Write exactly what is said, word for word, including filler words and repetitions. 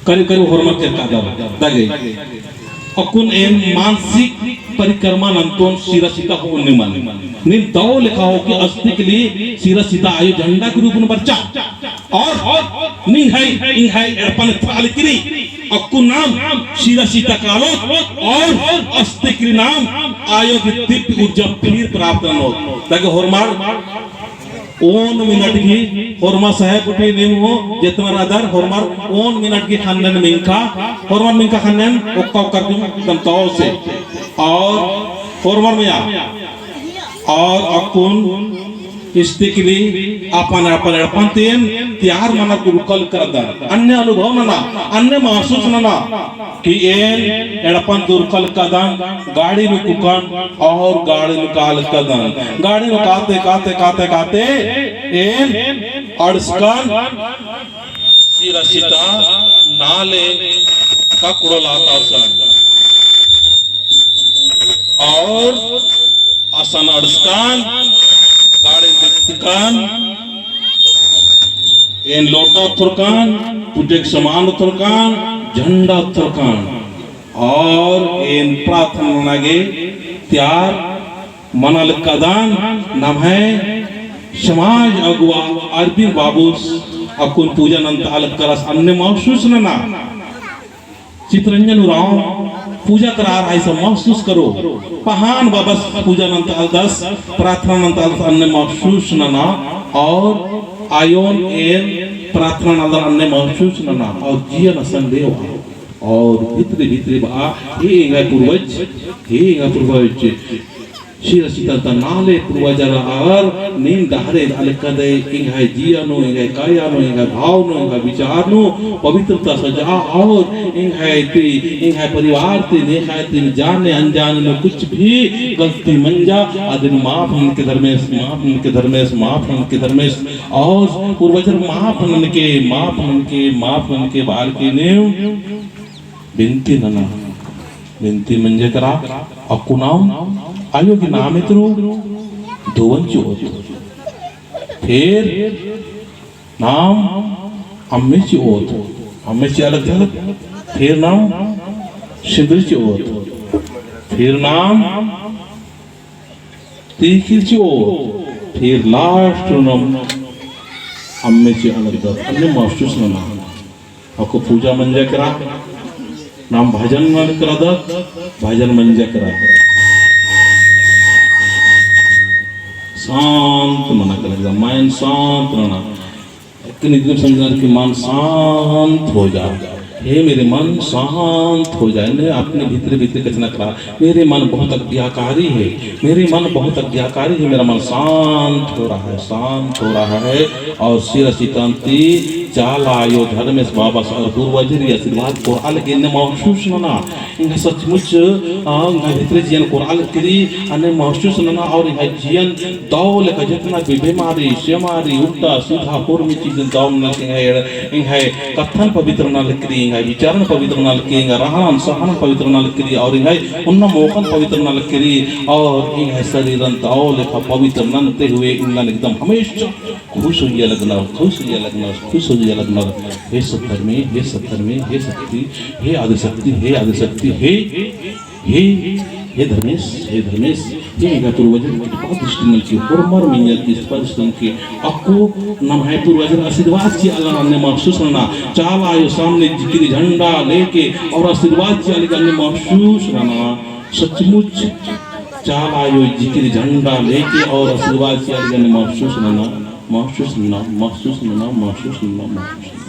करीब करीब होरमर केरका दर दगे। अक्कुन एन मानसिक परिक्रमा नन्तोन सिरा सीता होओन निमन। नीन दव लेखा हो कि अस्तिकली सिरा सीता आयो झंडा के रूप में बरचा। और निंग्है, निंग्है एड़पन त्राल किरी। अक्कुन नाम सिरा सीता कालोत और अस्तिकली नाम आयो की दिव्य ऊर्जा फिर प्राप्त ननोत। दगे होरमर ओन मिनट की होरमा सहे कुटी नीम हो, जेतना रअदर होरमर ओन मिनट की ख़न्नन मिंख़ा, होरमर मिंख़ा ख़न्नन ओक्का ओक्का की दम तौ से। और होरमर मइय्याँ, और अक्कुन अस्तिकली अपन अपन एड़पन ती एन तैयार मनर की उरखा लगदन। अन्ने अनुभव नना, अन्ने महसूस नना। कि एन एड़पन ती उरखा लगदन, गाड़ी नू कुक्कन और गाड़ी नू कालकदन। गाड़ी नू काते, काते, काते, काते एन अंड़सकन सिरा सीता नाले ककड़ो लाता असन। और असन अंड़सकन, गाड़ी नू कुक्कन, एन लोटा ओथरकन, पूजा की समान ओथरकन, झंडा ओथरकन, और एन प्रार्थना नना गे तैयार मना लगदन। नम्है समाज अगुवा अरविंद बाबूस अक्कुन पूजा नन्ता लगदस अन्ने महसूस नना। चितरंजन उराँव पूजा करार है, सब महसूस करो। पहान बाबस पूजा नन्ता लगदस, प्रार्थना नन्ता लगदस अन्ने महसूस नना। और आयोन एन प्रार्थना नन्ता लगदन अन्ने महसूस नना। और जिया नसन देवा। और भितरे भितरे बआ, हे एंग्है पूर्वज, हे एंग्है पूर्वज, सिरा सीता ता नाले पूर्वजर आर नीन डहरे दाल कदय, एंग्है जिया नू, एंग्है काया नू, एंग्है भाव नू, एंग्है विचार नू पवित्रता सजा और एंग्है ती, एंग्है परिवार ती, नेखय ती जाने अनजाने नू कुछ भी गलती मंजा, अदिन माफ ननके धर्मेस, माफ ननके धर्मेस, माफ ननके धर्मेस। और पूर्वजर माफ ननके, माफ ननके, माफ ननके बार के ने बिनती नना, बिनती मंजा केरा। अक्कु नाम आयो की नामे तुरु धोवन चिओत। फिर नाम अम्मे चिओत, अम्मे चिआ लगदत। फिर नाम सिंदरी चिओत। फिर नाम तीखिल चिओत। फिर last नाम अम्मे चिआ लगदत। अन्ने महसूस नना। अक्कु पूजा मंजा केरा, नाम भजन नना केरा दत, भजन मंजा केरा। शांत मना केरा, मन शांत रहना। एक निगम समझना कि मन शांत हो जा। हे मेरे मन, शांत हो जा। ने अपने भीतरे भीतरे कछनखरा, मेरे मन बहुत आज्ञाकारी है, मेरे मन बहुत आज्ञाकारी है, मेरा मन शांत हो रहा है, शांत हो रहा है। और सिरा सीता ती चाला आयो धर्मेस बाबस और पूर्वजर ही आशीर्वाद कोरआ लगी एन्ने महसूस नना। एंग्है सचमुच, आ, एंग्है भीतरे जियन कोरआ लगी अन्ने महसूस नना और एंग्है जियन दव लेखा जेतना भी बीमारी, सेमारी, उल्टा सीधा होरमी चीजन दव नना लगी एंग्है, एंग्है कत्थन पवित्र नना लगी, एंग्है विचारन पवित्र नना लगी, एंग्है रहनन सहनन पवित्र नना लगी और एंग्है ओन्ना मोख़न पवित्र नना लगी और एंग्है शरीरन दव लेखा पवित्र नन्ते हुए एंगन एकदम हमेशा खुश होइया लगनर, खुश होइया लगनर, खुश होइया लगनर। हे सत धर्मे, हे सत धर्मे, हे शक्ति, हे आदिशक्ति, हे आदिशक्ति, हे, हे, हे धर्मेस, हे धर्मेस, हे एंग्है पूर्वजर कृपा दृष्टि नलके, होरमर मइय्याँ कृपा दृष्टि नलके। अक्कु नम्है पूर्वजर आशीर्वाद चिआ लगनर अन्ने महसूस नना। चाला आयो सामने जिकिर झंडा लेके और आशीर्वाद चिआ लगी अन्ने महसूस नना। सचमुच चाला आयो जिकिर झंडा लेके और आशीर्वाद चिआ लगी अन्ने महसूस नना, महसूस नना, महसूस नना, महसूस नना, महसूस नना।